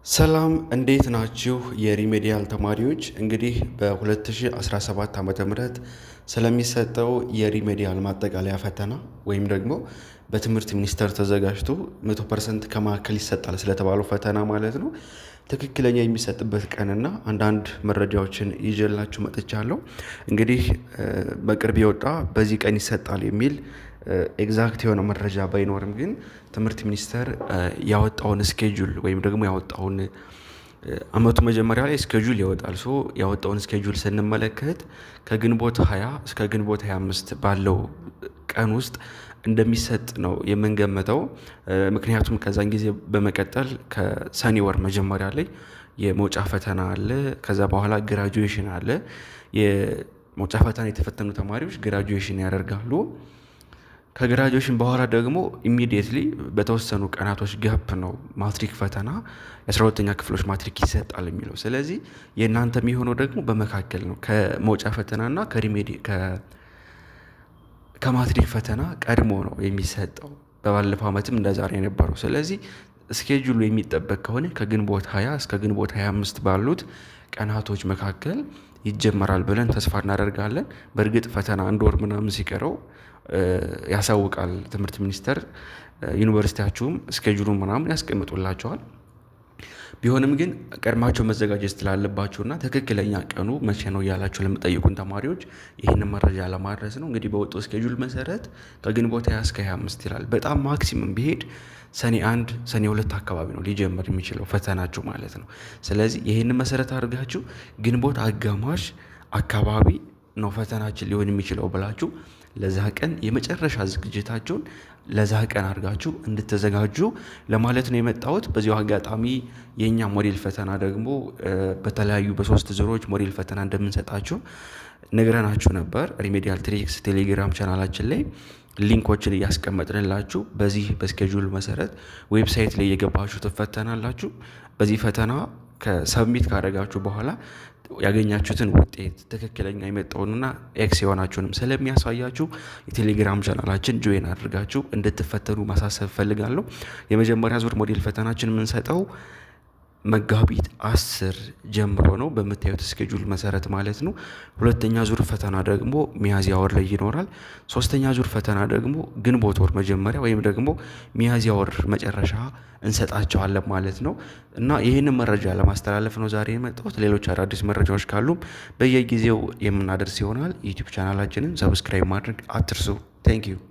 ሰላም፣ እንዴት ናችሁ? የ remedial ተማሪዎች፣ እንግዲህ በ2017 ዓ.ም ስለሚሰጠው የ remedial ማጠቃለያ ፈተና ወይም ደግሞ በትምህርት ሚኒስቴር ተዘጋጅቶ 100% ከማዕከል ይሰጣል ስለተባለው ፈተና ማለት ነው፣ ትክክለኛ የሚሰጥበት ቀንና አንዳንድ መረጃዎችን ይዤላችሁ መጥቻለሁ። እንግዲህ በቅርብ የወጣ በዚህ ቀን ይሰጣል የሚል exact የሆነ መረጃ ባይኖርም ግን ትምህርት ሚኒስቴር ያወጣውን schedule ወይም ደግሞ ያወጣውን፣ አመቱ መጀመሪያ ላይ schedule ይወጣል። So ያወጣውን schedule ስንመለከት ከግንቦት 20 እስከ ግንቦት 25 ባለው ቀን ውስጥ እንደሚሰጥ ነው የምንገምተው። ምክንያቱም ከዛን ጊዜ በመቀጠል ከሰኔ ወር መጀመሪያ ላይ የመውጫ ፈተና አለ። ከዛ በኋላ graduation አለ። የመውጫ ፈተና የተፈተኑ ተማሪዎች graduation ያደርጋሉ። ከ graduation በኋላ ደግሞ immediately በተወሰኑ ቀናቶች gap ነው ማትሪክ ፈተና፣ የ12ኛ ክፍሎች ማትሪክ ይሰጣል የሚለው። ስለዚህ የእናንተ የሚሆነው ደግሞ በመካከል ነው። ከመውጫ ፈተናና ከማትሪክ ፈተና ቀድሞ ነው የሚሰጠው። በባለፈው ዓመትም እንደዛ ነው የነበረው። ስለዚህ schedule ኡ የሚጠበቅ ከሆነ ከግንቦት 20 እስከ ግንቦት 25 ባሉት ቀናቶች መካከል ይጀመራል ብለን ተስፋ እናደርጋለን። በእርግጥ ፈተና አንድ ወር ምናምን ሲቀረው ያሳውቃል ትምህርት ሚኒስቴር፣ ዩኒቨርሲቲያችሁም schedule ኡን ምናምን ያስቀምጡላችኋል። ቢሆንም ግን ቀድማችሁ መዘጋጀት ስላለባችሁና ትክክለኛ ቀኑ መቼ ነው እያላችሁ ለምትጠይቁን ተማሪዎች ይህንን መረጃ ለማድረስ ነው። እንግዲህ በወጣው schedule መሰረት ከግንቦት 20 እስከ 25 ይላል። በጣም maximum ቢሄድ ሰኔ 1፣ ሰኔ 2 አካባቢ ነው ሊጀምር የሚችለው ፈተናችሁ ማለት ነው። ስለዚህ ይህንን መሰረት አድርጋችሁ ግንቦት አጋማሽ አካባቢ ነው ፈተናችን ሊሆን የሚችለው ብላችሁ ለዛ ቀን የመጨረሻ ዝግጅታችሁን ለዛ ቀን አድርጋችሁ እንድትዘጋጁ ለማለት ነው የመጣሁት። በዚሁ አጋጣሚ የእኛ ሞዴል ፈተና ደግሞ በተለያዩ በሶስት ዙሮች ሞዴል ፈተና እንደምንሰጣችሁ ነግረናችሁ ነበር። Remedial Tricks ቴሌግራም ቻናላችን ላይ link ኦችን እያስቀመጥንላችሁ በዚህ በ schedule መሰረት website ላይ እየገባችሁ ትፈተናላችሁ። በዚህ ፈተና ከ submit ካደረጋችሁ በኋላ ያገኛችሁትን ውጤት፣ ትክክለኛ የመጣውንና X የሆናችሁንም ስለሚያሳያችሁ የቴሌግራም ቻናላችን join አድርጋችሁ እንድትፈተኑ ማሳሰብ እፈልጋለሁ። የመጀመሪያ ዙር ሞዴል ፈተናችን የምንሰጠው መጋቢት 10 ጀምሮ ነው፣ በምታዩት schedule መሰረት ማለት ነው። ሁለተኛ ዙር ፈተና ደግሞ ሚያዝያ ወር ላይ ይኖራል። ሶስተኛ ዙር ፈተና ደግሞ ግንቦት ወር መጀመሪያ ወይም ደግሞ ሚያዝያ ወር መጨረሻ እንሰጣችኋለን ማለት ነው። እና ይህንን መረጃ ለማስተላለፍ ነው ዛሬ የመጣሁት። ሌሎች አዳዲስ መረጃዎች ካሉም በየጊዜው የምናደርስ ይሆናል። ዩቲዩብ ቻናላችንን subscribe ማድረግ አትርሱ። Thank you.